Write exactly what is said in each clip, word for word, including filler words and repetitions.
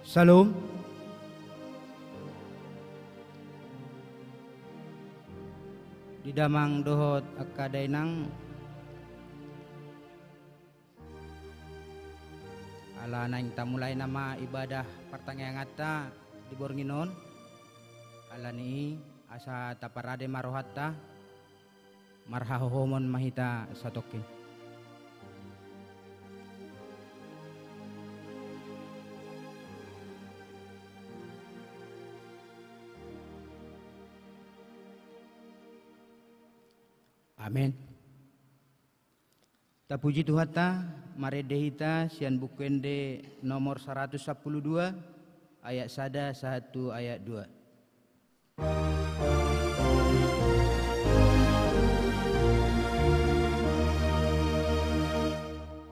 Syalom. Di damang dohot angka dainang, ala naeng tamulai nama ibadah partangianganta di borngin on, alani i asa taparade ma rohanta, marhahohomon ma hita satongkin. Amen. Tapuji Tuhanta, marende hita sian Buku Ende nomor saratus sampulu dua, ayat sada sahat tu ayat dua.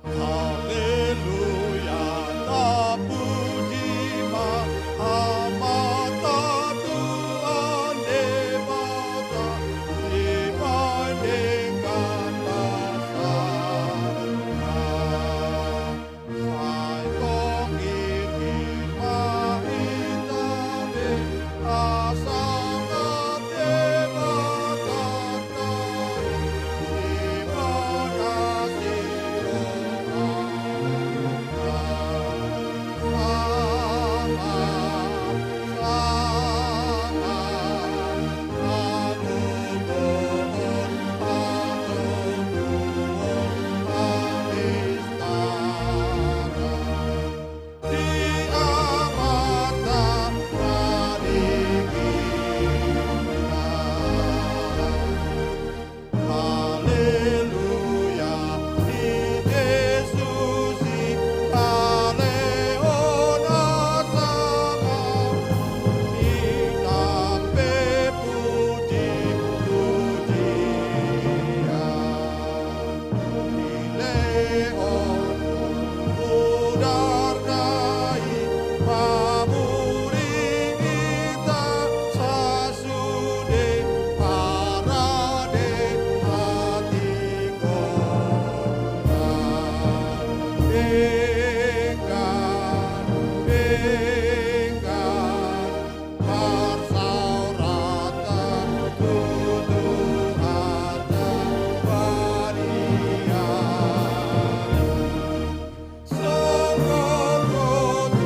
Haleluya, tapuji ma Amanta Tuhan Debata, di bandingkan basa. Parsaoranta tu Tuhanta badia. Songon roha tu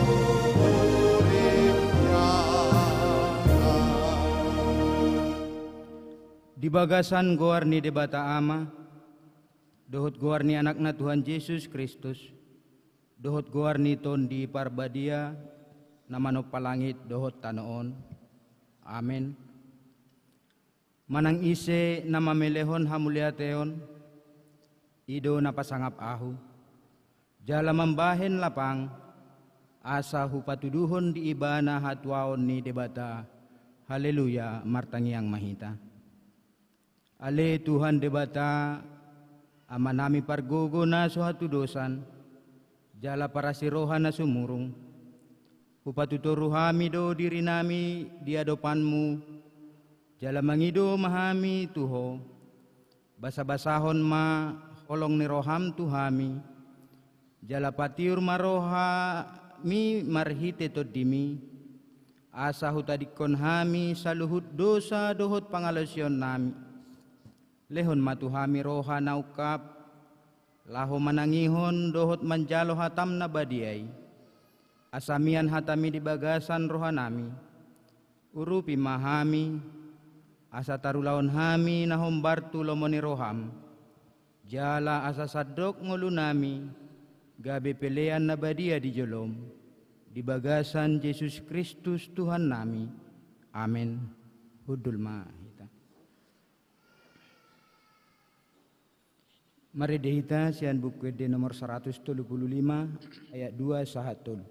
hurianta. Di bagasan goar ni Debata Ama, dohot goar ni Anakna Tuhan Jesus Kristus, dohot goar ni Tondi Parbadia, na manompa langit dohot tano on. Amen. Manang ise na mamelehon hamuliateon, i do na pasangap ahu, jala mambahen lapang, asa hupatuduhon di ibana hatuaon ni Debata. Haleluya, martangiang ma hita. Ale Tuhan Debata, Amanami pargogo na so hatudosan, jala parasi roha na sumurung. Hupatutoru hami do dirinami di adopanmu, jala mangido ma hami tu Ho. Basabasahon ma holong ni roham tu hami, jala patiur ma rohami marhite tondimi, asa hutadingkon hami saluhut dosa dohot pangalaosionnami. Lehon ma tu hami roha na ungkap, laho manangihon dohot manjalo hatam na badia i. Asa mian hatami di bagasan rohanami. Urupi ma hami, asa tarulahon hami na hombar tu lomo ni roham. Jala asa sandok ngolunami, gabe pelean na badia di jolom. Di bagasan Jesus Kristus Tuhannami. Amen. Hundul ma hita. Marende hita sian Buku Ende nomor saratus tolu pulu lima, ayat dua sahat tolu.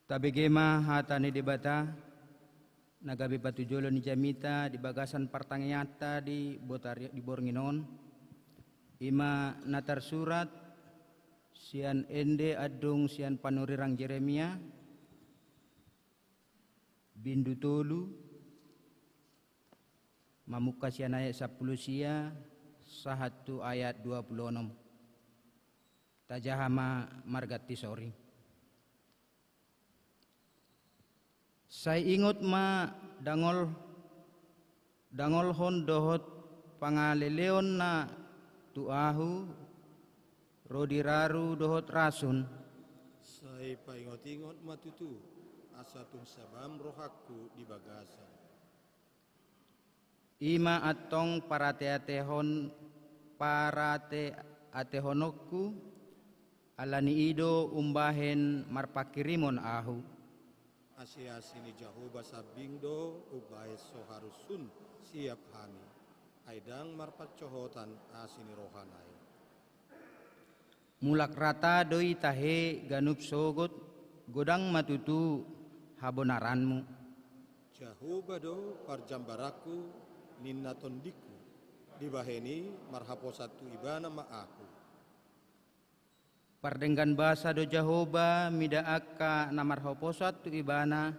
Tabege ma hata ni Debata, na gabe patujolo ni jamita di bagasan partangianganta di botari-, di borngin on, i ma na tarsurat sian ende andung sian panurirang Jeremia, bindu tolu, mamungka sian ayat sampulu sia sahat tu ayat dua pulu onom. Tajaha ma marganti sori. Sai ingot ma dangol-, dangolhon dohot pangaleleonna tu ahu, ro di raru dohot rasun. Sai paingot-ingot ma tutu, asa tung sabam rohangku di bagasan. I ma antong parate-atehon, parate-atehononku, ala ni i do umbahen marpangkirimon ahu. Asi-asi ni Jahowa sambing do umbahen so harus sun siap hami, ai ndang marpansohotan asi ni rohana i. Mulak rata do i tahe ganup sogot, godang ma tutu habonaranmu. Jahowa do parjambaranku, ninna tondingku, dibahen i marhaposan tu Ibana ma ahu. Pardenggan basa do Jahowa mida angka na marhaposan tu Ibana,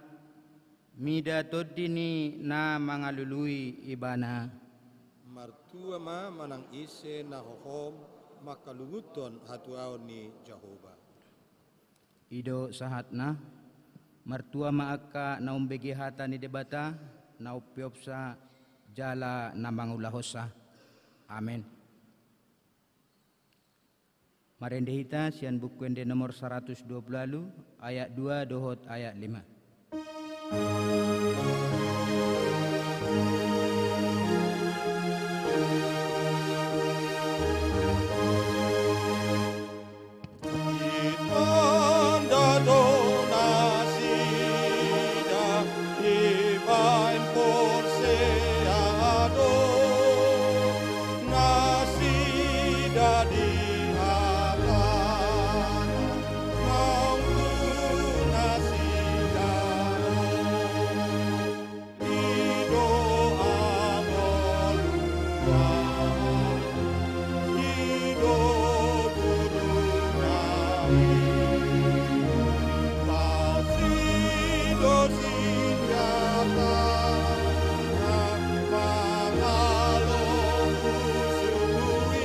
mida tondi ni na mangalului Ibana. Martua ma manang ise na hohom mangkalungunhon hatuaon ni Jahowa. I do sahatna. Martua ma angka na umbege hata ni Debata, na umpeopsa jala na mangulahonsa. Amen. Marende hita sian Buku Ende nomor saratus dua pulu ualu, ayat dua dohot ayat lima. Itanda do nasida, ibaen porsea do nasida di hatana, naung tu nasida do. I do hamoruan, i do turunna i, pasti do sinjatana mangalo musu i.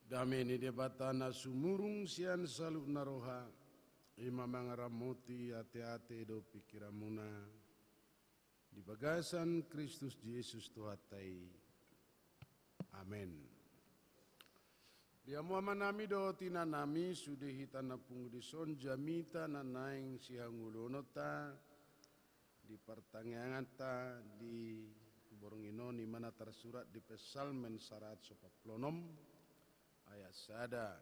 Dame ni Debata na sumurung sian saluhutna roha, i ma mangaramoti ateate dohot pingkiranmuna di bagasan Kristus Jesus Tuhanta i. Amen. Di hamu amanami dohot inanami, sude hita na pungu dison, jamita na naeng sihangoluhononta di partangianganta di borngin on, i ma na tarsurat di Psalmen saratus opat pulu onom, ayat sada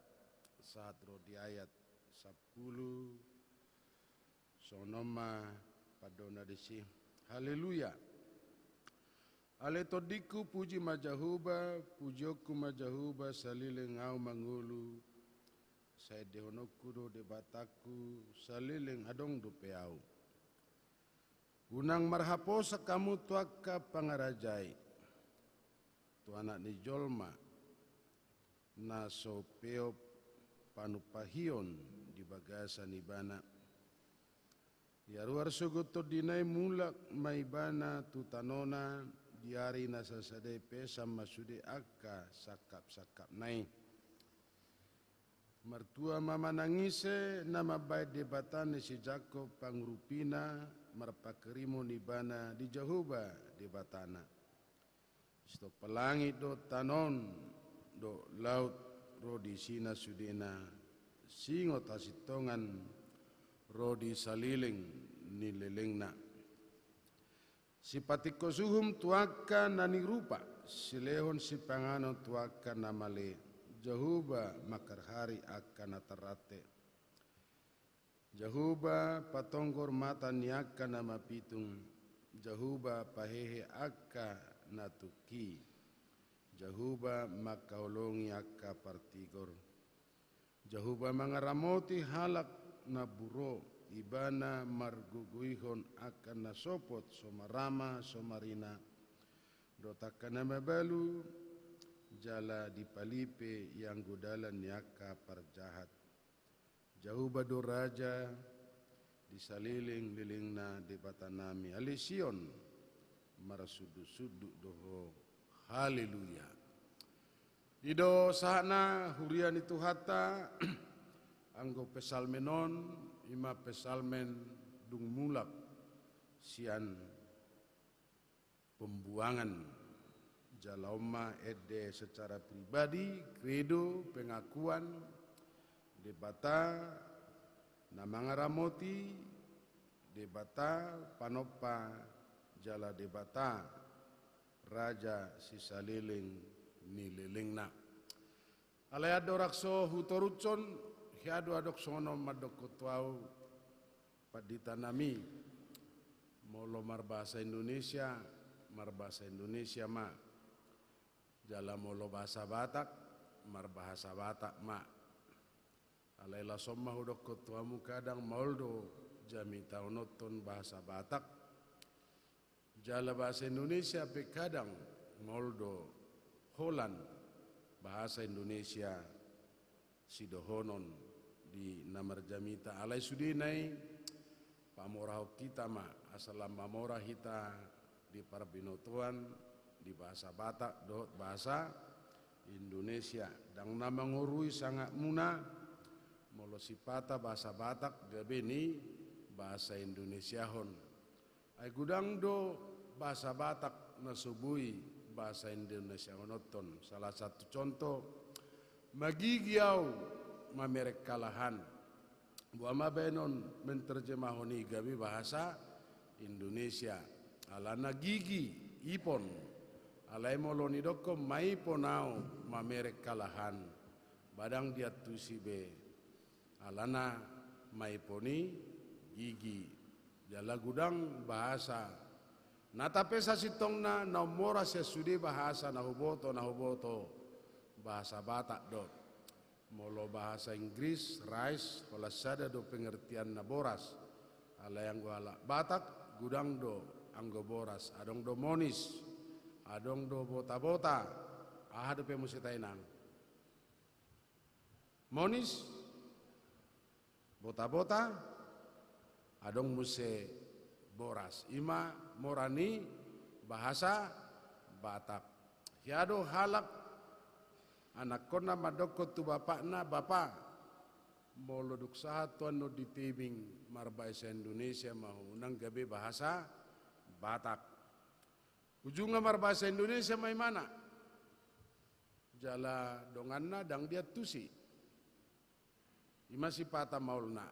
sahat ro di ayat sampulu. Songon on ma pandohanna disi. Haleluya. Ale tondingku, puji ma Jahowa, pujionku ma Jahowa saleleng ahu mangolu, sai endehononku do Debatangku saleleng adong dope ahu. Unang marhaposan hamu tu angka pangarajai, tu Anak ni jolma, na so peop panumpahion di bagasan ibana. Di ruar sogot tondina i mulak ma ibana tu tanona, di ari na sasada i pesan ma sude angka sangkapsangkapna i. Martua ma manang ise na mambahen Debata ni si Jakob pangurupina, marpanghirimon ibana di Jahowa Debatana. Sitopang langit dohot tano on dohot laut ro di isina sudena, singot hasintongan ro di saleleng ni lelengna. Sipatingkos uhum tu angka na nirupa, silehon sipanganon tu angka na male. Jahowa mangharhari angka na tarrante. Jahowa patonggor mata ni angka na mapitung. Jahowa pahehe angka na tungki. Jahowa mangkaholongi angka partigor. Jahowa mangaramoti halak na buro, ibana margogoihon angka na sopot, so marama, so marina, dohot angka na mabalu, jala dipalipe ianggo dalan ni angka parjahat. Jahowa do raja di saleleng lelengna Debatanami. Ale Sion, marsundutsundut do ho. Haleluya. I do sahatna huria ni Tuhanta, anggo Psalmen on, i ma Psalmen dung mulak sian pembuangan. Jala on ma ende secara pribadi, credo, pengakuan, Debata na mangaramoti, Debata panompa, jala Debata raja sisaleleng ni lelengna. Alai andorang so hutorushon, hea do adong songon on mandokkon tu ahu, panditanami, molo marbahasa Indonesia, marbahasa Indonesia ma. Jala molo bahasa Batak, marbahasa Batak ma. Alai laos on ma hudokkon tu hamu, kadang maol do jamitahononhon bahasa Batak. Jala bahasa Indonesia pe kadang maol do holan bahasa Indonesia sidohonon di na marjamita. Alai sudena i pamorahon hita ma, asa lam mamora hita di parbinotoan di bahasa Batak dohot bahasa Indonesia. Ndang na mangorui sangapmuna molo sipata bahasa Batak gabe ni bahasa Indonesiahon. Ai godang do bahasa Batak na so boi bahasa Indonesiahononhon. Salah satu contoh, magigi au mamereng halahan. Boha ma baenon menterjemahon i gabe bahasa Indonesia? Alana gigi, ipon. Alai molo nidokkon maipon au mamereng halahan, ba ndang diantusi be. Alana maipon i gigi. Jala godang bahasa. Na tapesa sintongna na ummora sian sude bahasa na huboto, na huboto, bahasa Batak do. Molo bahasa Inggris, rice, holan sada do pengertianna boras. Alai anggo halak Batak, godang do anggo boras. Adong do monis, adong do botabota. Aha dope muse, Inang? Monis, botabota, adong muse boras. I ma mora ni bahasa Batak. Hea do halak anakkonna mandokkon tu bapakna, "Bapa, molo dung sahat tu annon di Tebing, marbahasa Indonesia ma ho, unang gabe bahasa Batak." Ujungna marbahasa Indonesia ma imana. Jala donganna ndang diantusi. Ima sipata maolna.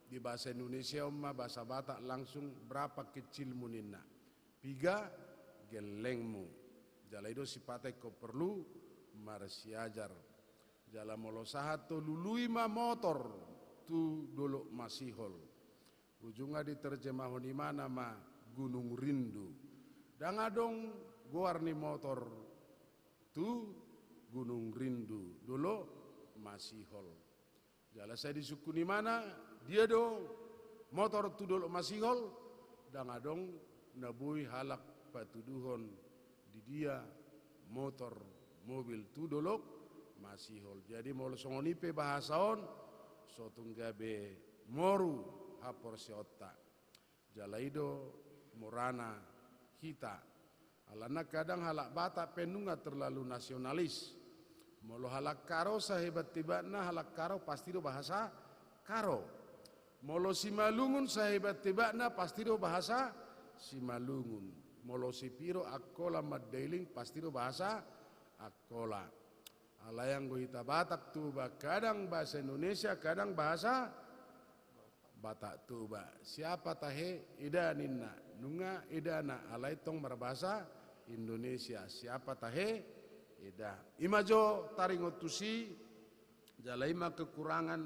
Di bahasa Indonesia on ma bahasa Batak langsung, "Berapa kecilmu?" ninna. "Piga gellengmu?" Jala i do sipata ingkon porlu marsiajar. Jala molo sahat do, lului ma motor tu Dolok Masihol. Ujungna diterjemahon imana ma Gunung Rindu. Ndang adong goar ni motor tu Gunung Rindu, Dolok Masihol. Jala sai disungkun imana, dia do motor tu Dolok Masihol, ndang adong na boi halak patuduhon di dia motor, mobil tu Dolok Masihol. Jadi molo songon i pe bahasa on, so tung gabe moru haporseaonta. Jala i do morana hita. Alana kadang halak Batak pe nunga terlalu nasionalis. Molo halak Karo, sahebat-hebatna halak Karo pasti do bahasa Karo. Molo Simalungun, sahebat-hebatna pasti do bahasa Simalungun. Molo Sipiro, Angkola, Mandailing pasti do bahasa Angkola. Alai anggo hita Batak Toba, kadang bahasa Indonesia, kadang bahasa Batak Toba. Siapa tahe eda ninna, nunga edana, alai tong marbahasa Indonesia. Siapa tahe eda. Ima jo taringot tusi, jala ima kekurangan,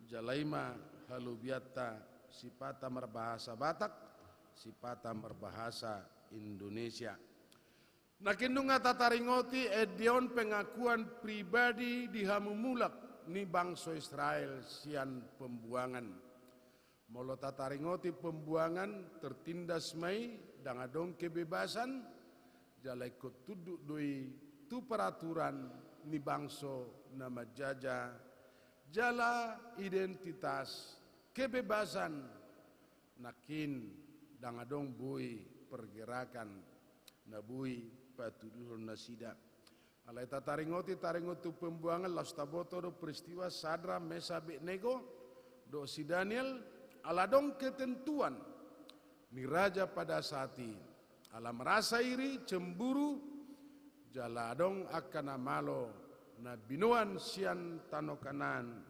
jala ima halobianta sipata marbahasa Batak, sipata marbahasa Indonesia. Nangkin nunga tataringoti ende on pengakuan pribadi di hamu mulak ni bangso Israel sian pembuangan. Molo tataringoti pembuangan, tertindas ma i, ndang adong kebebasan, jala ingkon tunduk do i tu peraturan ni bangso na manjaja, jala identitas, kebebasan, nangkin ndang adong boi pergerakan na boi patuduhon nasida. Alai tataringoti, taringot tu pembuangan, laos taboto do peristiwa Sadrak, Mesak, Abednego dohot si Daniel, ala adong ketentuan ni raja pada saat i. Ala merasa iri, cemburu, jala adong angka na malo na binoan sian tano Kanaan.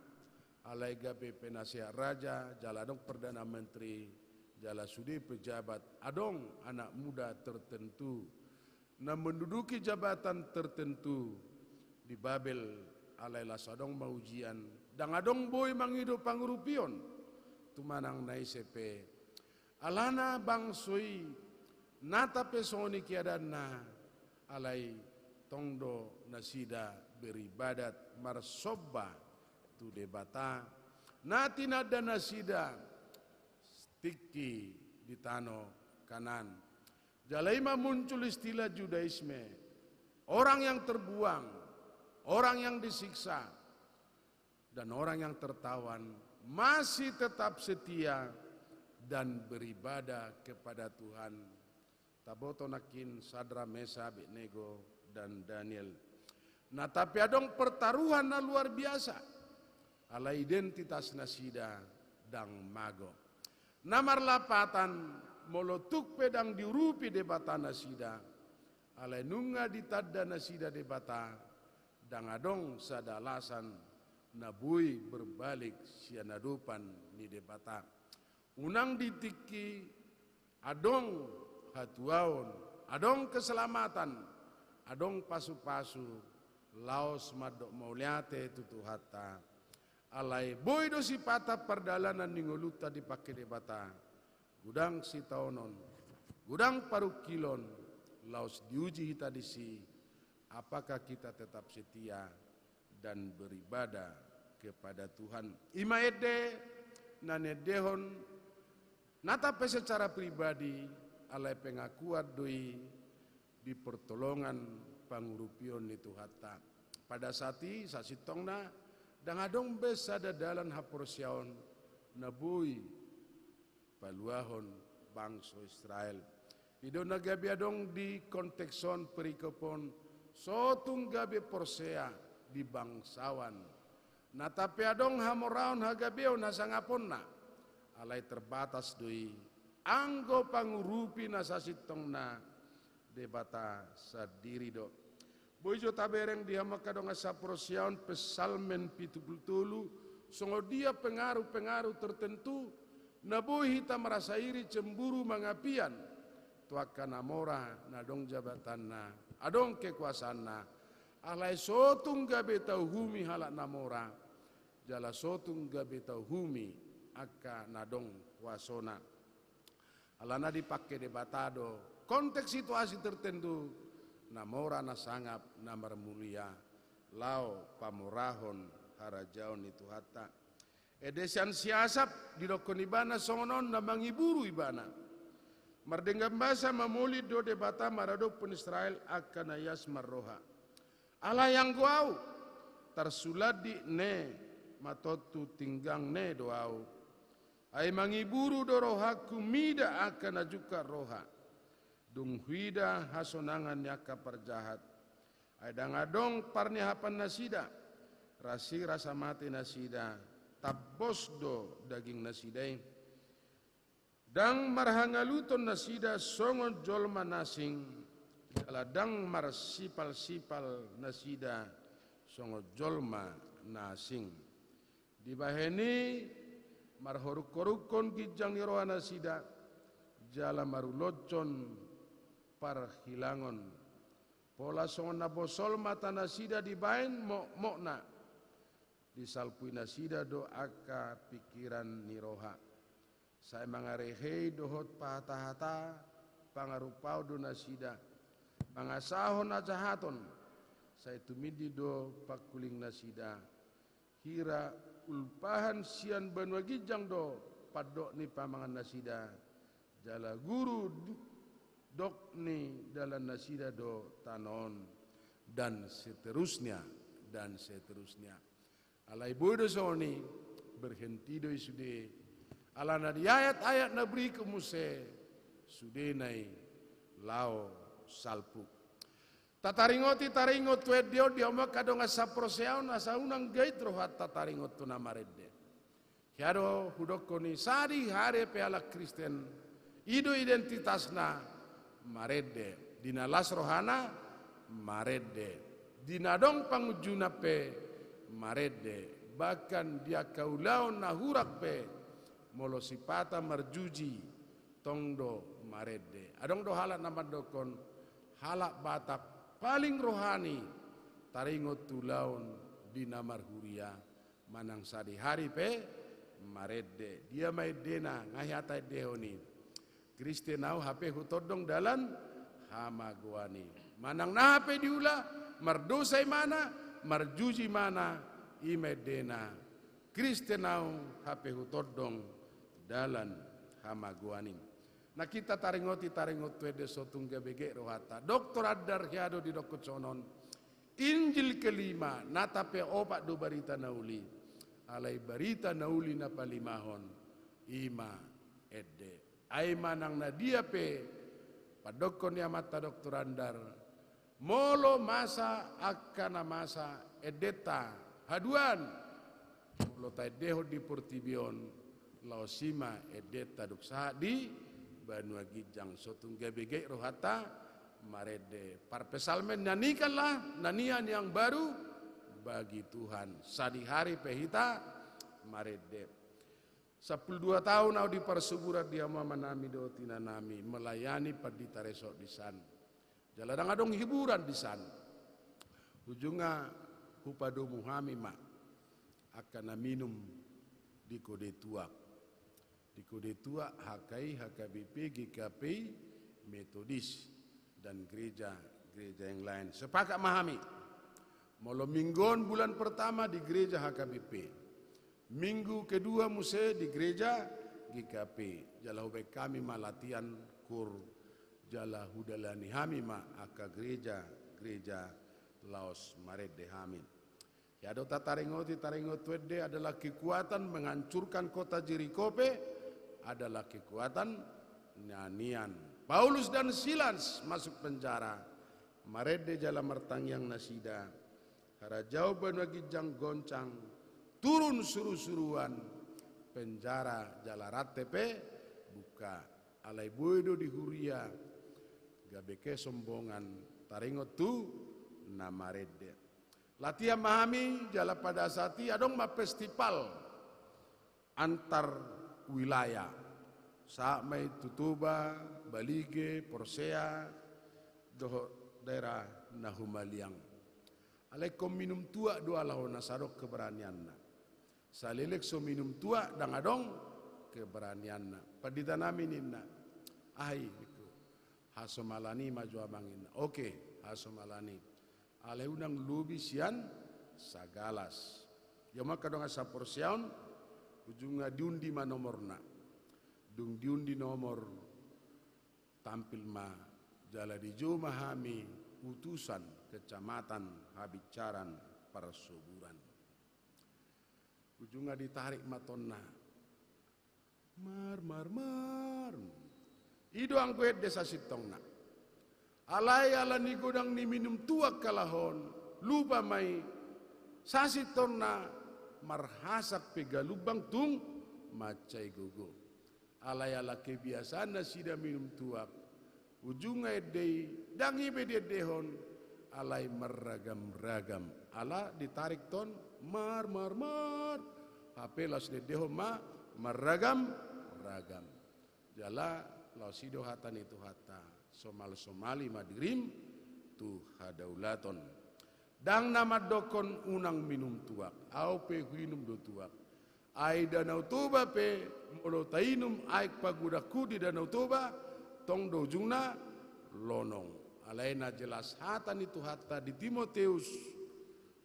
Alai gabe penasehat raja, jala adong perdana menteri, jala sude pejabat, adong anak muda tertentu na menduduki jabatan tertentu di Babel, alai laos adong ma ujian, ndang adong boi mangido pangurupion tu manang na ise pe. Alana bangso i nata pe songon i keadaanna, alai tong do nasida beribadat, marsomba tu Debata na tinanda nasida tingki di tano Kanaan. Jala ima muncul istilah Judaisme, orang yang terbuang, orang yang disiksa, dan orang yang tertawan masih tetap setia dan beribadah kepada Tuhan. Taboto nangkin Sadrak, Mesak, Abednego, dan Daniel. Na tapi adong pertaruhan na luar biasa, alai identitas nasida ndang mago. Na marlapatan, molo tung pe ndang diurupi Debata nasida, alai nunga ditanda nasida Debata, ndang adong sada alasan na boi berbalik sian adopan ni Debata. Unang di tingki adong hatuaon, adong keselamatan, adong pasupasu, laos mandok mauliate tu Tuhanta. Alai boi do sipata pardalanan ni ngolunta dipangke Debata, godang sitaonon, godang parungkilon, laos diuji hita disi, apakah kita tetap setia dan beribadah kepada Tuhan. Ima ende na niendehon nata pe secara pribadi, alai pengakuan do i di pertolongan pangurupion ni Tuhanta. Pada saat i sasintongna ndang adong be sada dalan haporseaon na boi paluahon bangso Israel. I do na gabe adong di konteks on, perikop on, so tung gabe porsea di bangsawan. Na tapi adong hamoraon, hagabeon, hasangaponna, alai terbatas do i anggo pangurupi na sasintongna Debata sandiri do. Boi jo tabereng di hamu angka dongan sapro siaon Psalmen pitu pulu tolu, songon dia pengaruh-pengaruh tertentu na boi hita merasa iri, cemburu, mangapian tu angka na mora na adong jabatanna, adong kekuasaanna. Alai so tung gabe tauhumi halak na mora, jala so tung gabe tauhumi angka na adong kuasona. Alana dipangke Debata do konteks situasi tertentu, na mora na sangap na marmulia, laho pamorahon harajaon ni Tuhanta. Ende sian si Asap didokkon ibana songon on na mangiburu ibana. Mardenggan basa mamolin do Debata maradophon Israel angka na ias marroha. Alai anggo ahu, tarsulandik ne ma tontu tinggang ne do ahu. Ai mangiburu do rohangku mida angka na jungkat roha. Dung huida hasonangan ni angka parjahat. Ai ndang adong parniahapan nasida. Rasing rasa mate nasida. Tambos do daging nasida i. Ndang marhangaluton nasida songon jolma na asing, jala ndang marsipal-sipal nasida songon jolma na asing. Dibahen i marhorunghorunkon ginjang ni roha nasida, jala marulothon parhilangon. Pola songon na bosol mata nasida dibahen mokmokna. Disalpui nasida do angka pingkiran ni roha. Sai mangarehei dohot pahatahata pangarupaon do nasida. Mangasahon hajahaton, sai tumindi do pangkuling nasida. Hira ulpahan sian banua ginjang do pandok ni pamangan nasida. Jala guru d-, dok ni dalan nasida do tano on. Dan seterusnya, dan seterusnya. Alai boi do songon i, berhenti do i sude. Alana di ayat-ayat na berikut muse, sudena i laho salpu. Tataringoti taringot tu ende on di hamu angka dongan sapro siaon, asa unang gait rohanta taringot tu na marende. Hea do hudokkon i, sadihari pe halak Kristen, i do identitasna, marende. Di na las rohana, marende. Di na adong pangunjunan pe, marende. Bahkan di angka ulaon na hurang pe, molo sipata marjuji, tong do marende. Adong do halak na mandokkon, halak Batak paling rohani taringot tu ulaon di na marhuria. Manang sadihari pe marende. Dia ma endena, nga hea taendehon i? Kristen ahu hape hutondong dalan hamagoan i. Manang na hape diula, mardosa ibana, marjuji ibana, i ma endena. Kristen ahu hape hutondong dalan hamagoan i. Na hita taringoti taringot tu ende, so tung gabe gek rohanta. Doktor Andar hea do didokkon songon on. Injil kelima, na tape opat do barita na uli. Alai barita na uli na palimahon, i ma ende. Ai manang na dia pe, pandokkon ni amanta Doktor Andar, molo masa angka na masa endenta haduan, molo taendehon di portibi on, laos i ma endenta dung sahat di banua ginjang. So tung gabe gek rohanta marende. Parpsalmen, nyanyikanlah nyanyian yang baru bagi Tuhan. Sadihari pe hita marende. Sampulu dua taon ahu di parsuburan di hamu amanami dohot inanami, melayani pandita resort di san. Jala ndang adong hiburan di san. Ujungna hupadomu hami ma angka na minum di kode tuak. Di kode tuak H K I, H K B P, G K P I, Metodis, dan gereja-gereja yang lain. Sepakat ma hami. Molo minggu on bulan pertama di gereja H K B P. Minggu kedua muse di gereja G K P. Jala hubaen hami ma latihan kur, jala hudalani hami ma angka gereja, gereja laos marende hami. Hea do tataringoti taringot tu ende, adalah kekuatan menghancurkan kota Jeriko pe adalah kekuatan nyanyian. Paulus dan Silas masuk penjara, marende jala martangiang nasida. Harajaon banua ginjang goncang, turun surusuruan, penjara jala rante pe buka. Alai boi do di huria gabe kesombongan taringot tu na marende. Latihan ma hami jala pada saat i adong ma festival antar wilayah. Sahat ma i tu Toba, Balige, Porsea, dohot daerah na humaliang. Alai ingkon minum tuak do ala on asa adong keberanianna. Saleleng so minum tuak ndang adong keberanianna. Pandita nami ninna, aha i ningku, hasomalan i ma jo amang ninna. Oke, hasomalan i. Alai unang lobi sian sagalas. Ia maka dongan saporseaon, ujungna diundi ma nomorna. Dung diundi nomor, tampil ma jala dijou ma hami utusan kecamatan Habincaran Parsoburan. Ujungna ditarik ma tonna. Mar, mar, mar. I do anggo ende sasintongna. Alai ala ni godang ni minum tuak ala on, lupa ma i, sasintongna marhasak pe galumbang tung mansai gogo. Alai ala kebiasaan nasida minum tuak, ujungna ende i, ndang i be diendehon, alai marragam-ragam. Ala ditarik tong, mar, mar, mar. Hape laos diendehon ma, marragam-ragam. Jala laos i do hata ni Tuhanta, somal-somali ma dirim tu hadaulaton. Ndang na mandokkon unang minum tuak, au pe huinum do tuak. Ai Danau Toba pe, molo tainum aek pagodangku di Danau Toba, tong do ujungna lonong. Alai na jelas hata ni Tuhanta di Timoteus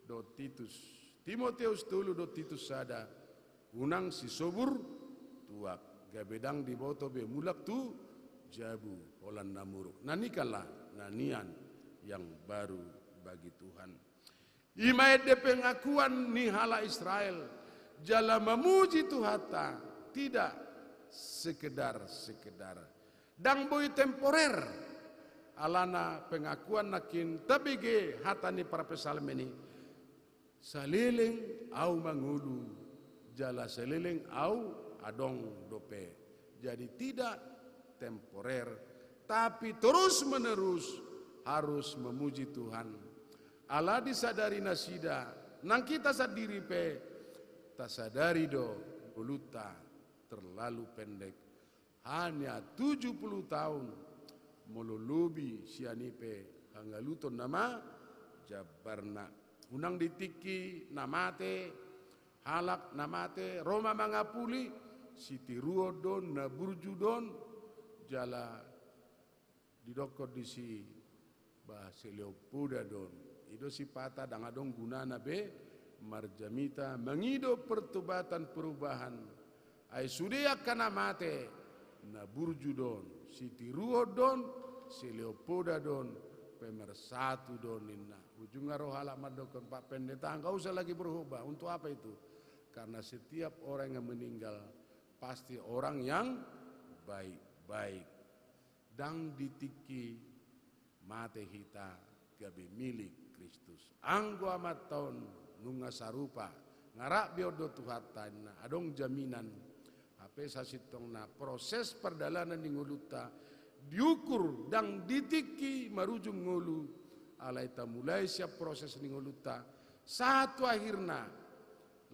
dohot Titus. Timoteus tolu dohot Titus sada, unang sisobur tuak, gabe ndang diboto be mulak tu jabu holan na muruk. Na nian ala na nian yang baru bagi Tuhan. I ma ende pengakuan ni halak Israel, jala mamuji Tuhanta, tidak sekedar-sekedar. Ndang boi temporer, alana pengakuan nangkin tabege hata ni parpsalmen i. Saleleng au mangolu, jala saleleng au adong dope. Jadi tidak temporer, tapi terus-menerus harus memuji Tuhan. Ala disadari nasida, nang hita sandiri pe tasadari do ngolunta terlalu pendek. Hanya tujuh puluh tahun, molo lobi sian i pe hangaluton nama jambarna. Unang di tingki na mate, halak na mate, ro ma mangapuli, sitiruon do on, na burju do on, jala didokkon disi, bah, silehon poda do on. I do sipata ndang adong gunana be marjamita mangido pertobatan perubahan. Ai sude angka na mate, na burju do on, sitiruon do on, silehon poda do on, pemersatu do on ninna. Ujungna ro halak mandokkon, Pak Pendeta, nggak usah lagi berkhotbah. Untuk apa itu? Karena setiap orang yang meninggal pasti orang yang baik-baik. Ndang di tingki mate hita gabe milik Kristus. Anggo amanta on nunga sarupa, nga rap be on dohot Tuhanta ninna, adong jaminan. Hape sasintongna proses pardalanan ni ngolunta diukur ndang di tingki marujung ngolu, alai tamulai sian proses ni ngolunta sahat tu akhirna.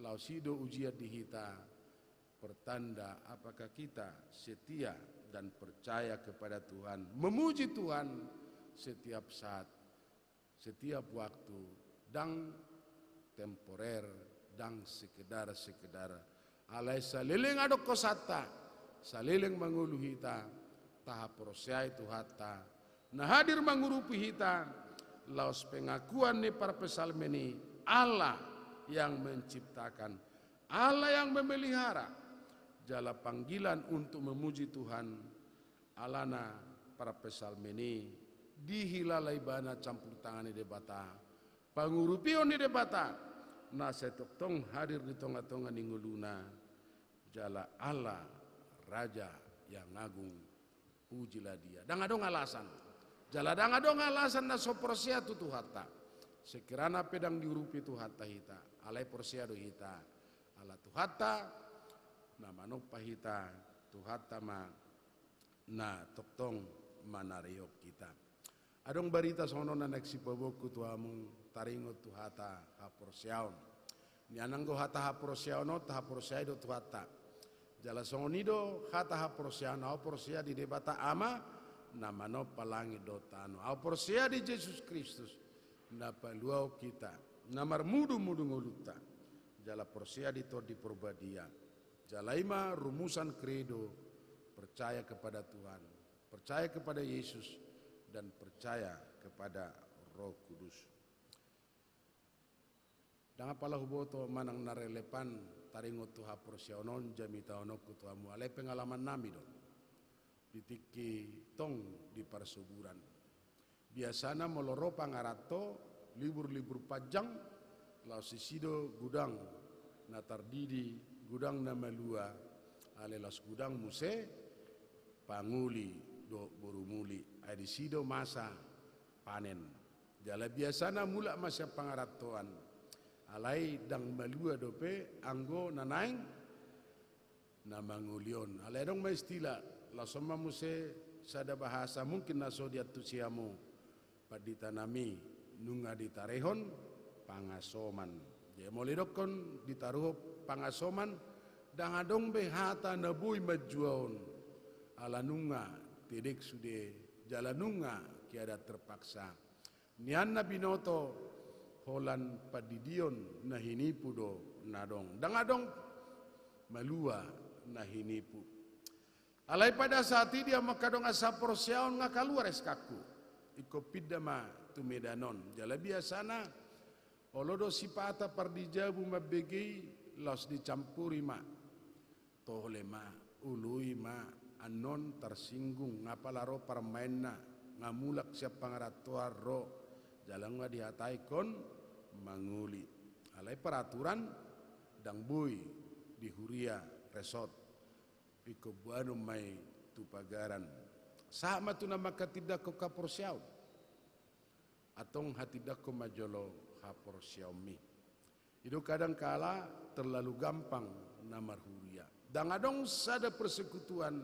Laos i do ujian di hita, pertanda apakah kita setia dan percaya kepada Tuhan, memuji Tuhan setiap saat, setiap waktu, ndang temporer, ndang sekedar-sekedar. Alai saleleng adong hosanta, saleleng mangolu hita, tahaporseai Tuhanta, na hadir mangurupi hita, laos pengakuan ni parpsalmen i, Allah yang menciptakan, Allah yang memelihara, jala panggilan untuk memuji Tuhan, alana parpsalmen i dihilala ibana campur tangan ni Debata, pangurupion ni Debata, na sai tongtong hadir di tonga-tonga ni ngoluna, jala Allah Raja yang agung. Pujilah Dia. Ndang adong alasan. Jala ndang adong alasan na so porsea tu Tuhanta. Sekirana pe ndang diurupi Tuhanta hita, alai porsea do hita. Ala Tuhanta na manompa hita, Tuhanta ma na tongtong manarihon hita. Adong barita songon on na naeng sipaboaonku tu hamu taringot tu hata haporseaon. Nian anggo hata haporseaon on tahaporseai do Tuhanta. Jala songon i do hata haporseaon, ahu porsea di Debata Ama na manompa langit dohot tano. Ahu porsea di Jesus Kristus na paluahon hita, na marmudumudung ngolunta. Jala porsea di Tondi Porbadia. Jala i ma rumusan kredo, percaya kepada Tuhan, percaya kepada Yesus, dan percaya kepada Roh Kudus. Ndang apala huboto manang na relevan taringot tu haporseaon on jamitahononku tu hamu, alai pengalamannami do di tingki tong di parsoburan. Biasana molo ro pangaranto, libur-libur panjang, laos disi do godang na tardidi, godang na malua, alai laos godang muse pangoli dohot boru muli. Ai disi do masa panen. Jala biasana mulak ma sian pangarantoan, alai ndang malua dope anggo na naeng na mangoli on. Alai adong ma istilah, laos on ma muse sada bahasa mungkin na so diantusi hamu, panditanami, nunga ditarehon pangasoman. Jadi molo didokkon ditaruhon pangasoman, ndang adong be hata na boi manjua on. Ala nunga tedek sude, jala nunga keadaan terpaksa. Nian na binoto, holan pandidion na hinipu do na adong. Ndang adong malua na hinipu. Alai pada saat i dia mangkadongan haporseaon nga kaluar S K-ku. Ingkon pinda ma tu Medan on. Jala biasana, olo do sipata pardijabu mambege i, laos dicampuri ma. Tole ma, oloi ma, annon tarsinggung, nga pala ro parmaenna, nga mulak sian pangarantoan ro, jala nga dihatai ingkon mangoli. Alai peraturan ndang boi di huria resort, ingkon boanon ma i tu pagaran. Sahat ma tu na manghatindanghon haporseaon. Antong hatindangkon ma jolo haporseaonmi. I do kadang kala terlalu gampang na marhuria. Ndang adong sada persekutuan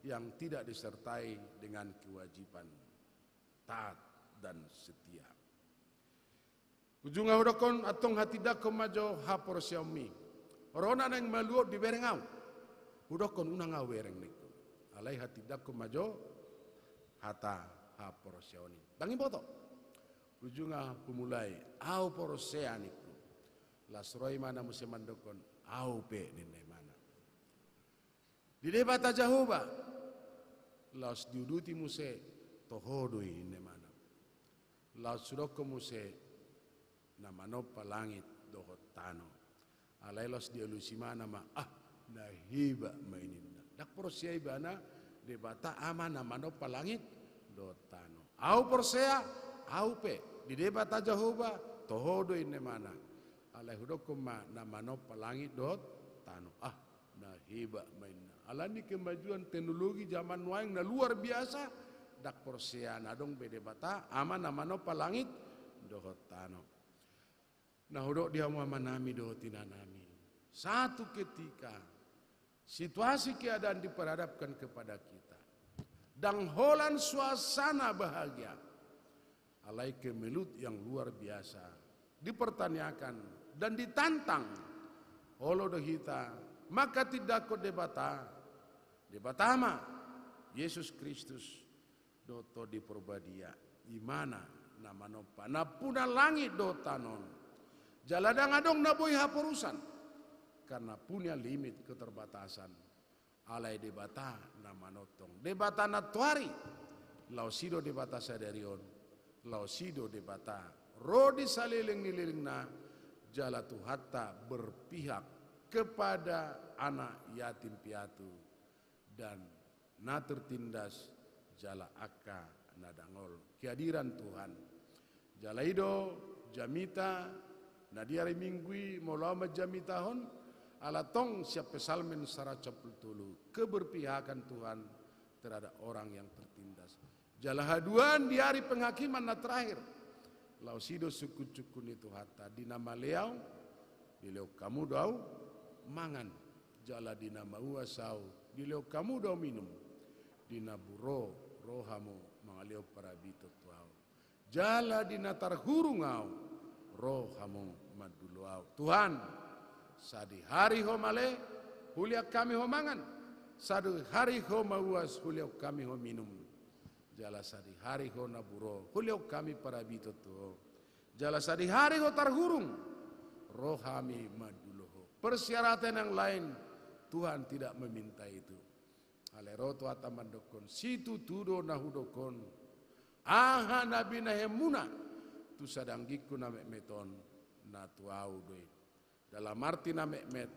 yang tidak disertai dengan kewajiban taat dan setia. Ujungna hudokkon, antong hatindangkon ma jo haporseaonmi. Ro na naeng maluahon dibereng ahu. Hudokkon unang ahu bereng ningku. Alai hatindangkon ma jo hata haporseaon i. Ndang diboto. Ujungna humulai, ahu porsea ningku. Laos ro imana muse mandokkon, ahu pe ninna imana. Di Debata Jahowa, laos diuduti muse, toho do i ninna imana. Laos hudokkon muse, na manompa langit dohot tano. Alai laos dialusi imana ma, ah, na hebat ma i ninna. Ndang porsea ibana, Debata Ama na manompa langit dohot tano. Ahu porsea, ahu pe, di Debata Jahowa, toho do i ninna imana. Alai hudokkon ma na manompa langit dohot tano. Ah, na hebat ma inna. Alani kemajuan teknologi zaman nuaeng na luar biasa, ndang porsea na adong be Debata Ama na manompa langit dohot tano. Na hudok di hamu amanami dohot inanami. Satu ketika, situasi keadaan diperhadapkan kepada kita. Ndang holan suasana bahagia. Alai kemelut yang luar biasa dipertanyakan dan ditantang. Olo do hita manghatindanghon Debata, Debata Ama, Jesus Kristus, dohot Tondi Porbadia, imana na manompa, nampuna langit dohot tano on. Jala ndang adong na boi haporusan, karena punya limit keterbatasan. Alai Debata na manongtong, Debata na toari, laos i do Debata sadari on, laos i do Debata ro di saleleng ni lelengna, jala Tuhanta berpihak kepada anak yatim piatu dan na tertindas jala angka na dangol. Kehadiran Tuhan. Jala i do jamita na di ari Minggu i molo ahu manjamitahon, ala tong sian Psalmen saratus sampulu tolu, keberpihakan Tuhan terhadap orang yang tertindas. Jala haduan di ari penghakiman na terakhir. Laos i do sungkunsungkun ni Tuhanta, di na male ahu, dilehon hamu do ahu mangan. Jala di na mauas ahu, dilehon hamu do ahu minum. Di na bure ro hamu, mangan Lehon parabiton tu ahu. Jala di na tarhurung ahu, ro hamu mandulo ahu. Tuhan, sadihari Ho male, hulehon hami Ho mangan. Sadihari Ho mauas, hulehon hami Ho minum. Jala sadihari Ho na buro, hulehon hami parabiton tu Ho. Jala sadihari Ho tarhurung, ro hami mandulo Ho. Persyaratan yang lain, Tuhan tidak meminta itu. Alai ro Tuhanta mandokkon, situtu do na hudokkon. Aha na binahenmuna tu sada anggingku na metmet on, na tu ahu do i. Dalam arti na metmet,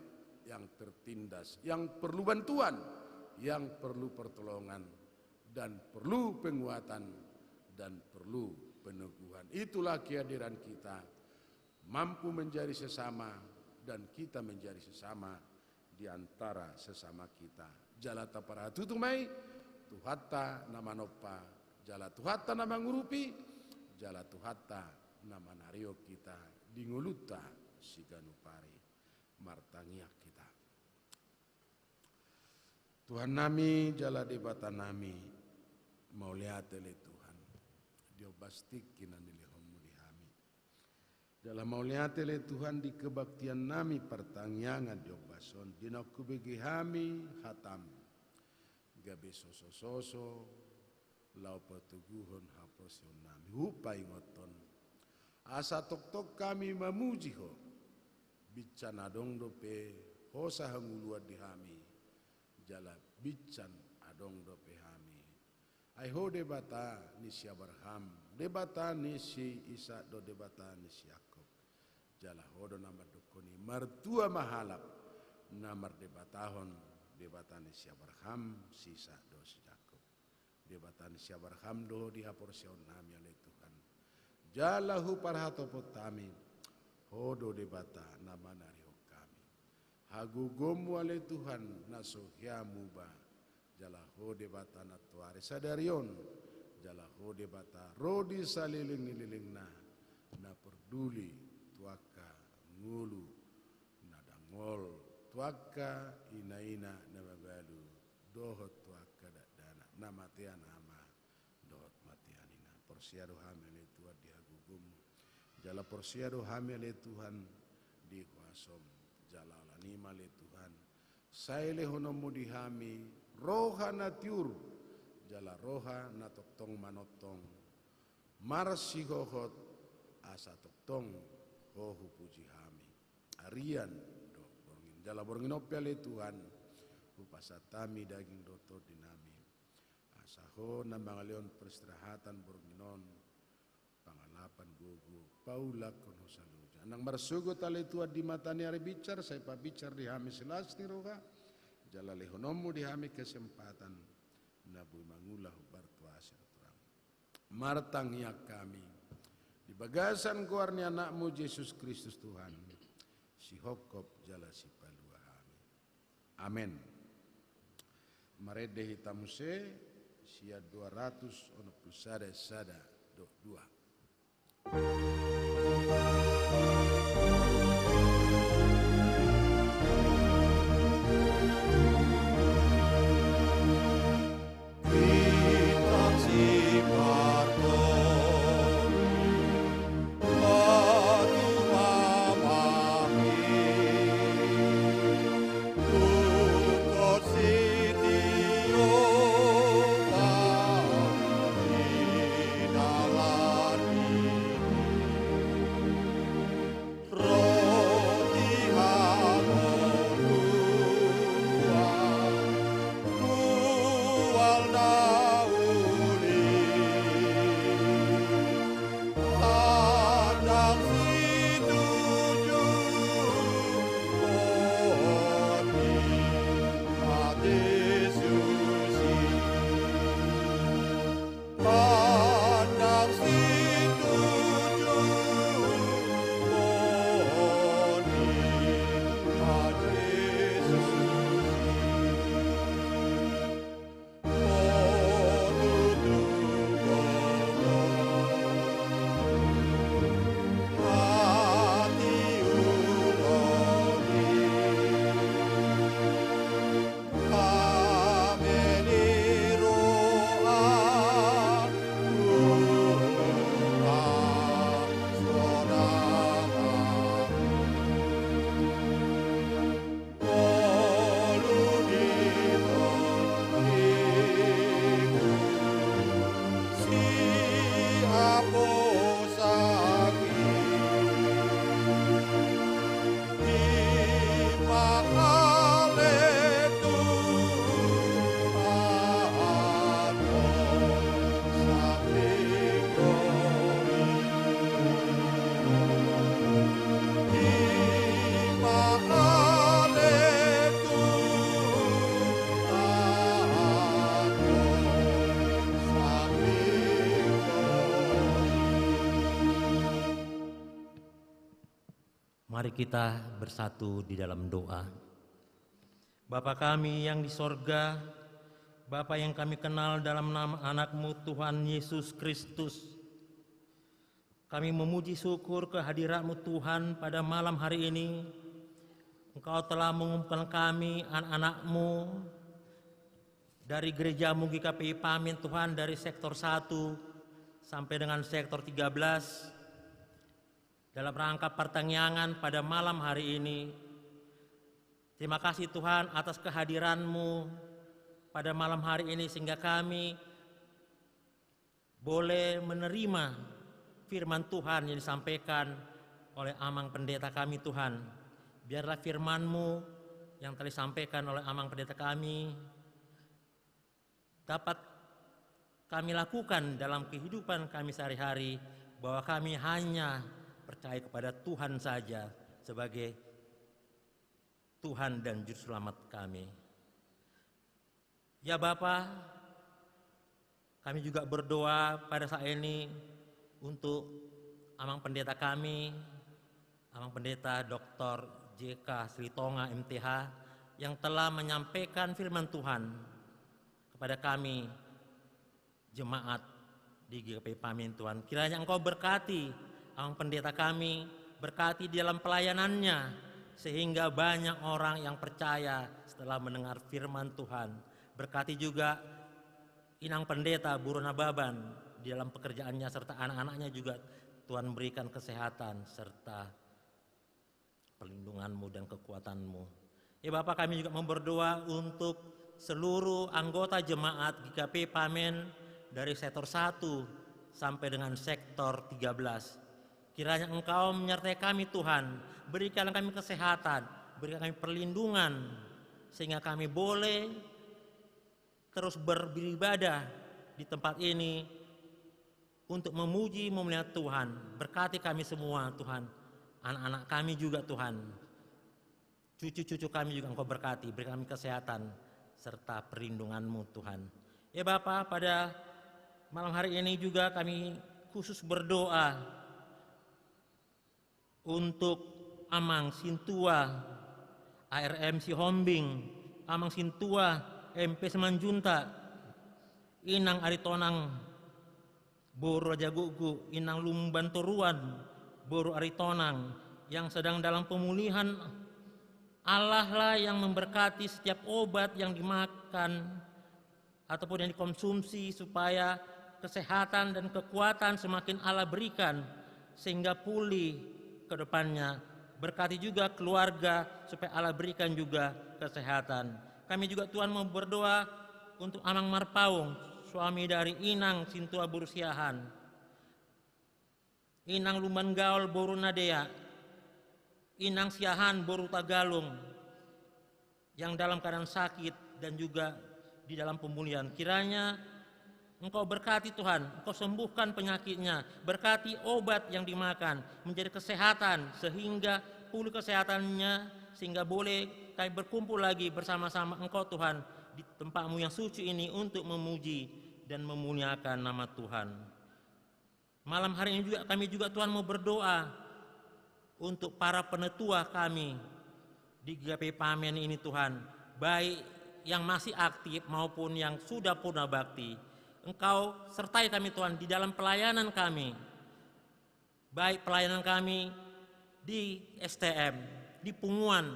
yang tertindas, yang perlu bantuan, yang perlu pertolongan, dan perlu penguatan, dan perlu peneguhan. Itulah kehadiran kita, mampu menjadi sesama, dan kita menjadi sesama di antara sesama kita. Jala taparhatutu ma i, Tuhanta na manompa, jala Tuhanta na mangurupi, jala Tuhanta na manarihon hita di ngolunta siganup ari. Martangiang hita. Tuhannami jala Debatanami, mauliate ale Tuhan, di ombas tingki na nilehonmu di hami. Jala mauliate ale Tuhan di kebaktiannami partangiangan di ombas on, di na hubege hami hatam, gabe sosososo, laho patoguhon haporseaonnami. Hupaingothon, asa tongtong hami mamuji Ho, binsan adong dope hosa hangoluan di hami, jala binsan adong dope hami. Ai Ho Debata ni si Abraham, Debata ni si Isak dohot Debata ni si Jakob. Jala Ho do na mandokkon i, martua ma halak na mardebatahon Debata ni si Abraham, si Isak dohot si Jakob. Debata ni si Abraham do Ho di haporseaonnami ale Tuhan. Jala huparhatopot hami, Ho do Debata na manarihon hami. Hagogoonmu ale Tuhan na so hea muba, jala Ho Debata na tuari sadari on, jala Ho Debata ro di saleleng ni lelengna, na porduli tu angka ngolu na dangol, tu angka inaina na mabalu, dohot tu angka dakdanak, na matean ama dohot matean ina. Porsea do hami ale Tuhan di hagogoonmu. Jala porsea do hami ale Tuhan di huasom. Jala alani i ma ale Tuhan, sai lehononmu di hami roha na tiur, jala roha na tongtong manongtong, marsihohot, asa tongtong Ho hupuji hami. Arian do borngin. Jala borngin on pe ale Tuhan, hupasahat hami daging dohot tondinami. Asa Ho na mangalehon peristirahatan borngin on, pangalapan gogo, paulakhon Ho saluhutna. Nang marsogot ale Tuhan di mata ni ari binsar, sai pabinsar di hami silas ni roha, jala lehononmu di hami kesempatan, na boi mangula hombar tu asi dohot tu rang. Martangiang hami, di bagasan goar ni Anakmu Jesus Kristus Tuhan, sihongkop jala sipalua hami. Amen. Marende hita muse, sian dua ratus onom pulu sada, sada dohot dua. Mari kita bersatu di dalam doa. Bapa kami yang di sorga, Bapa yang kami kenal dalam nama Anak-Mu, Tuhan Yesus Kristus, kami memuji syukur kehadirat-Mu, Tuhan, pada malam hari ini. Engkau telah mengumpulkan kami, anak-anak-Mu, dari gereja-Mu G K P I Pamin, Tuhan, dari sektor satu sampai dengan sektor tiga belas, dalam rangka partangiangan pada malam hari ini. Terima kasih, Tuhan, atas kehadiran-Mu pada malam hari ini, sehingga kami boleh menerima firman Tuhan yang disampaikan oleh Amang Pendeta kami, Tuhan. Biarlah firman-Mu yang telah disampaikan oleh Amang Pendeta kami dapat kami lakukan dalam kehidupan kami sehari-hari, bahwa kami hanya percaya kepada Tuhan saja sebagai Tuhan dan Juru Selamat kami. Ya Bapa, kami juga berdoa pada saat ini untuk Amang Pendeta kami, Amang Pendeta Doktor J K Silitonga, M T H, yang telah menyampaikan firman Tuhan kepada kami, jemaat di G K P I Pamin, Tuhan. Kiranya Engkau berkati Amang Pendeta kami, berkati di dalam pelayanannya, sehingga banyak orang yang percaya setelah mendengar firman Tuhan. Berkati juga Inang Pendeta Boru Nababan di dalam pekerjaannya, serta anak-anaknya juga Tuhan berikan kesehatan serta perlindungan-Mu dan kekuatan-Mu. Ya Bapa, kami juga mau berdoa untuk seluruh anggota jemaat G K P I Pamin dari sektor satu sampai dengan sektor tiga belas. Kiranya Engkau menyertai kami, Tuhan. Berikan kami kesehatan, berikan kami perlindungan, sehingga kami boleh terus beribadah di tempat ini untuk memuji, memuliakan Tuhan. Berkati kami semua, Tuhan. Anak-anak kami juga, Tuhan. Cucu-cucu kami juga Engkau berkati, beri kami kesehatan serta perlindungan-Mu, Tuhan. Ya Bapa, pada malam hari ini juga kami khusus berdoa untuk Amang Sintua A R M Sihombing, Amang Sintua M P Simanjuntak, Inang Aritonang Boru Raja Gukguk, Inang Lumban Toruan Boru Aritonang, yang sedang dalam pemulihan. Allahlah yang memberkati setiap obat yang dimakan ataupun yang dikonsumsi, supaya kesehatan dan kekuatan semakin Allah berikan, sehingga pulih ke depannya. Berkati juga keluarga, supaya Allah berikan juga kesehatan. Kami juga, Tuhan, mau berdoa untuk Amang Marpaung, suami dari Inang Sintua Boru Siahaan, Inang Lumban Gaol Boru Nadea, Inang Siahaan Boru Tagalung, yang dalam keadaan sakit dan juga di dalam pemulihan. Kiranya Engkau berkati, Tuhan, Engkau sembuhkan penyakitnya, berkati obat yang dimakan, menjadi kesehatan, sehingga pulih kesehatannya, sehingga boleh kami berkumpul lagi bersama-sama Engkau, Tuhan, di tempat-Mu yang suci ini untuk memuji dan memuliakan nama Tuhan. Malam hari ini juga, kami juga, Tuhan, mau berdoa untuk para penetua kami di G K P I Pamin ini, Tuhan, baik yang masih aktif maupun yang sudah purna bakti. Engkau sertai kami, Tuhan, di dalam pelayanan kami, baik pelayanan kami di S T M, di punguan,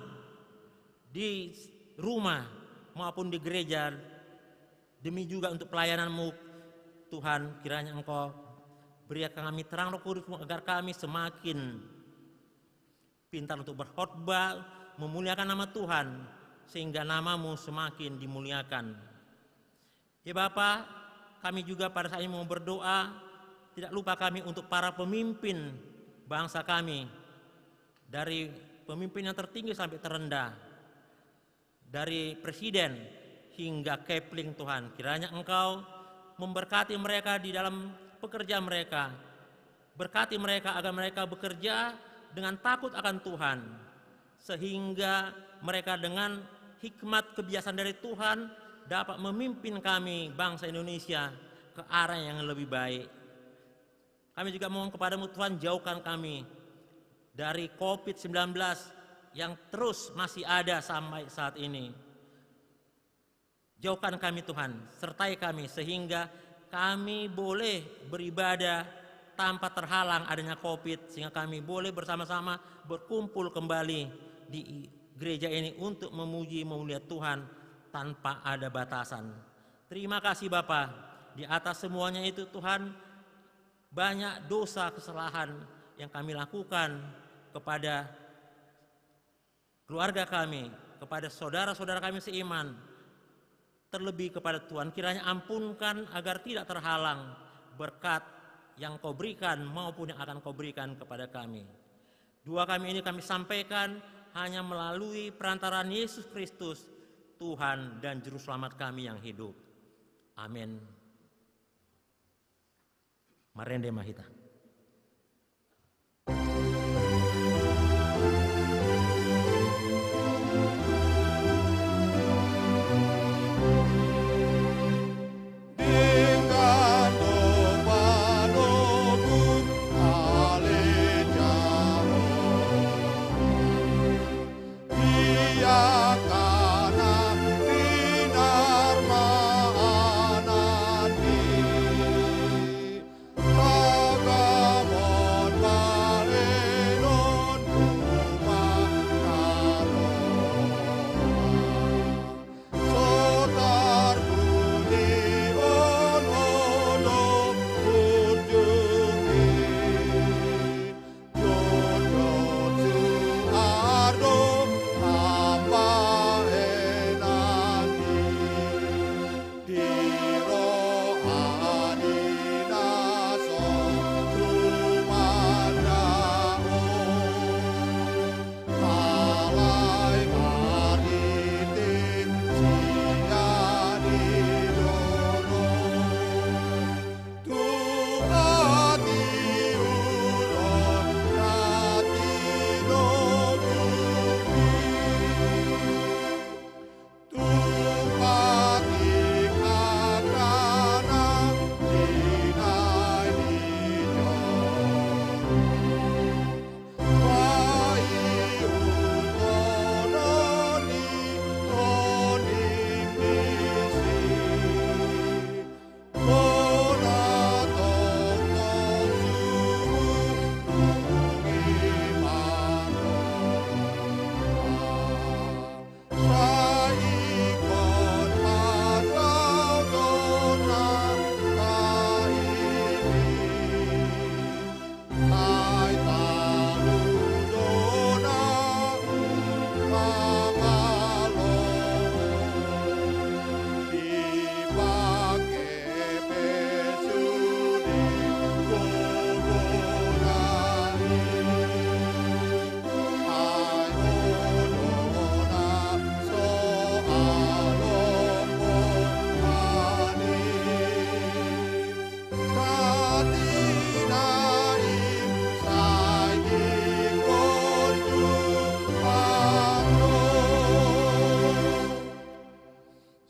di rumah, maupun di gereja. Demi juga untuk pelayanan-Mu, Tuhan, kiranya Engkau berikan kami terang Roh Kudus-Mu, agar kami semakin pintar untuk berkhotbah, memuliakan nama Tuhan, sehingga nama-Mu semakin dimuliakan. Ya Bapa, kami juga pada saat ini mau berdoa, tidak lupa kami untuk para pemimpin bangsa kami, dari pemimpin yang tertinggi sampai terendah, dari presiden hingga Kepling, Tuhan. Kiranya Engkau memberkati mereka di dalam pekerjaan mereka. Berkati mereka agar mereka bekerja dengan takut akan Tuhan, sehingga mereka dengan hikmat kebiasaan dari Tuhan dapat memimpin kami, bangsa Indonesia, ke arah yang lebih baik. Kami juga mohon kepada-Mu, Tuhan, jauhkan kami dari covid sembilan belas yang terus masih ada sampai saat ini. Jauhkan kami, Tuhan, sertai kami sehingga kami boleh beribadah tanpa terhalang adanya covid, sehingga kami boleh bersama-sama berkumpul kembali di gereja ini untuk memuji, memuliakan Tuhan tanpa ada batasan. Terima kasih, Bapa. Di atas semuanya itu, Tuhan, banyak dosa kesalahan yang kami lakukan kepada keluarga kami, kepada saudara-saudara kami seiman, terlebih kepada Tuhan. Kiranya ampunkan agar tidak terhalang berkat yang Kau berikan maupun yang akan Kau berikan kepada kami. Doa kami ini kami sampaikan hanya melalui perantaraan Yesus Kristus, Tuhan dan Juru Selamat kami yang hidup. Amin. Marende ma hita.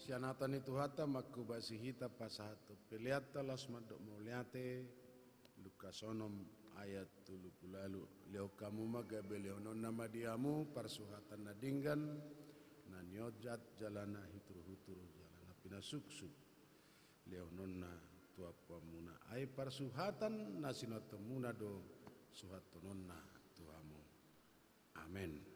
Sian hata ni Tuhanta mangkobasi hita pasahathon peleanta laos mandok mauliate. Lukas onom ayat tolu pulu ualu. Lehon hamu ma gabe lehononna ma di hamu parsuhatan na denggan, na niojat jala na hituruhutur jala na pinasuksuk. Lehononna tu ampuanmuna. Ai parsuhatan na sinuhathonmuna do suhathononna tu hamu. Amen.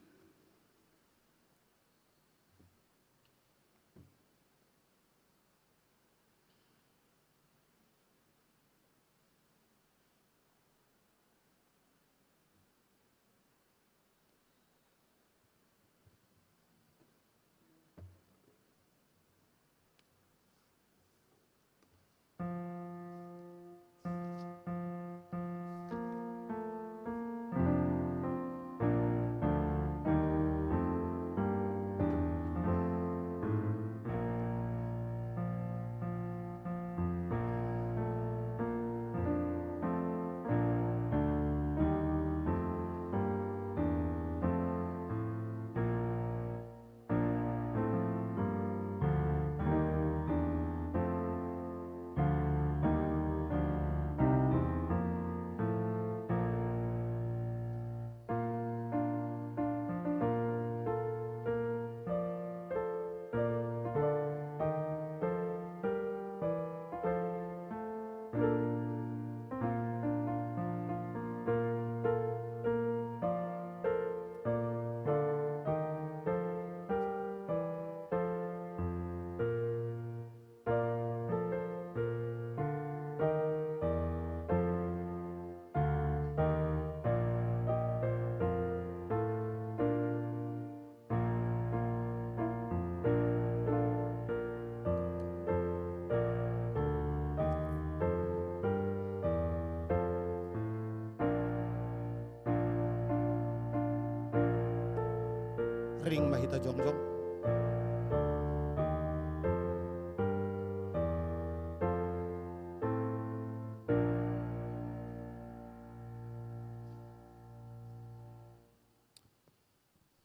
Ring ma hita jongjong.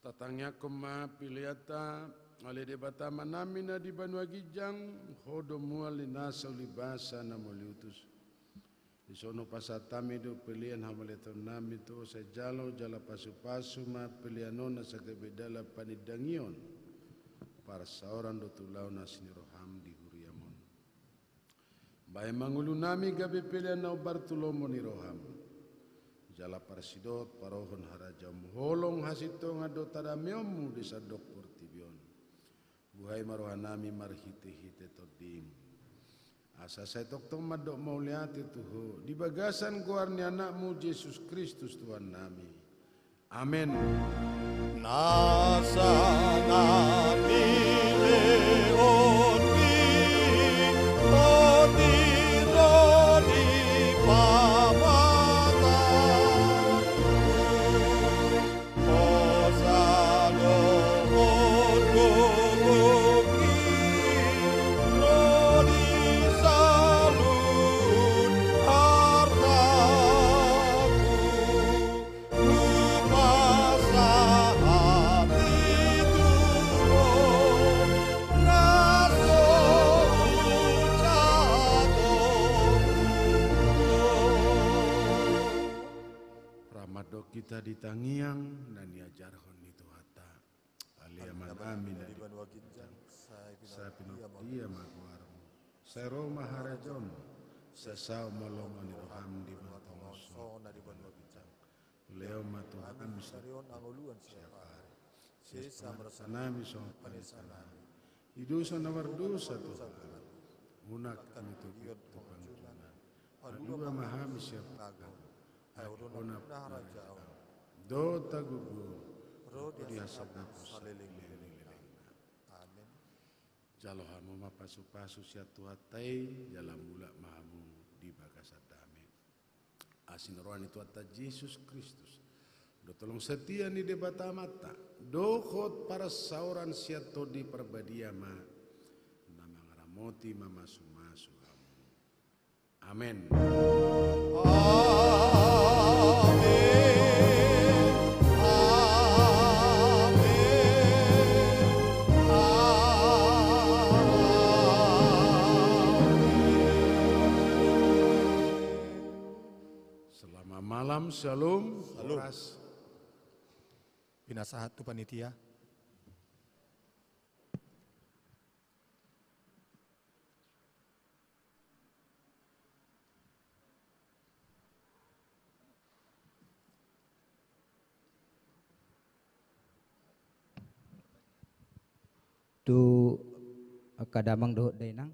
Tatangiangkon ma peleanta. Ale Debata Amanami na di banua ginjang, Ho do mual ni nasa ulibasa na mual ni utus. Dison hupasahat hami do pelean hamauliatennami tu Ho, sai jalo jala pasupasu ma pelean on asa gabe dalan panindangion, parsaoran dohot ulaon asi ni roham di huriam on. Bahen ma ngolunami gabe pelean na hombar tu lomo ni roham, jala parsidohot parrohahon harajaonmu, holong hasintongan dohot hadameonmu di sandok portibi on. Buhai ma rohanami marhitehite Tondim, asa sai tongtong mandok mauliate tu Ho di bagasan goar ni Anakmu Jesus Kristus Tuhannami. Amen. Nasa na nilehon ni Tondi ro di pamatanku. Hosa do ho tu goarMu, ro di saluhut artaku, hupasahat i tu Ho, na so hujalo Ho. Rap mandok hita di tangiang na niajarhon ni Tuhanta. Ale Amanami na di banua ginjang, sai pinarbadia ma goarMu. Sai ro ma harajaonMu. Sai saut ma lomo ni rohaM di banua tonga on songon na di banua ginjang. Lehon ma tu hami sadari on hangoluan siapari. Sesa ma dosanami songon panesanami di dosa na mardosa tu hami. Unang hami togihon tu pangunjunan. Palua ma hami sian pangago. Ai Ho do nampuna harajaon dohot hagogoon ro di hasangapon saleleng ni lelengna. Amen. Jalo hamu ma pasupasu sian Tuhanta i, jala mulak ma hamu di bagasan dame. Asi ni roha ni Tuhanta Jesus Kristus, dohot holong setia ni Debata Amanta, dohot parsaoran sian Tondi Parbadia ma, na mangaramoti mamasumasu hamu. Amen. Amen. Amen. Amen. Selamat malam, shalom. Shalom. Horas. Pinasahat tu panitia. Tu angka damang dohot dainang,